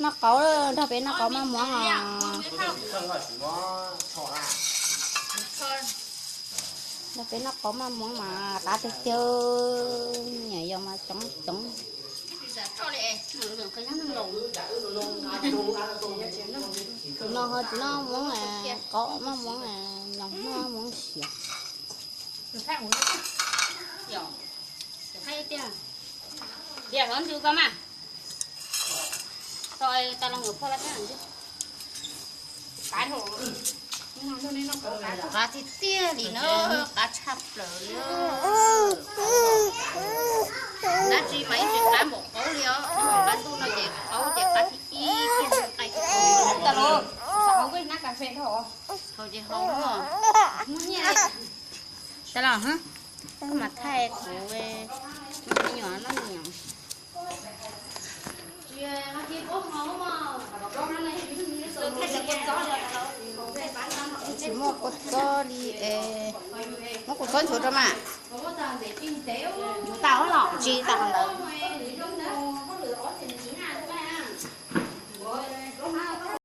Noj qauv, nrog peb noj qauv maj muab os. Nrog peb noj qauv maj muab mas qab tiag tiag. Me nyuam yaus mas coob coob. Tus no ho tsis noj muab, qauv maj muab, nyoos noj muab siav. Qab tiag tiag li na, qab tshaj plaws li. Dab tsi mas ib tsis qab npaum qaub li os, qab ntuj no ces qaub ces qab thib ib kiag nqaij. Hau ces hau, muaj nyiaj li. Tau los, koj mas thaij kuv me nyuam noj me nyuam. Tsis muaj kua txob li es, muab kua txob nchuav rau mas. Tsis tas ntawd.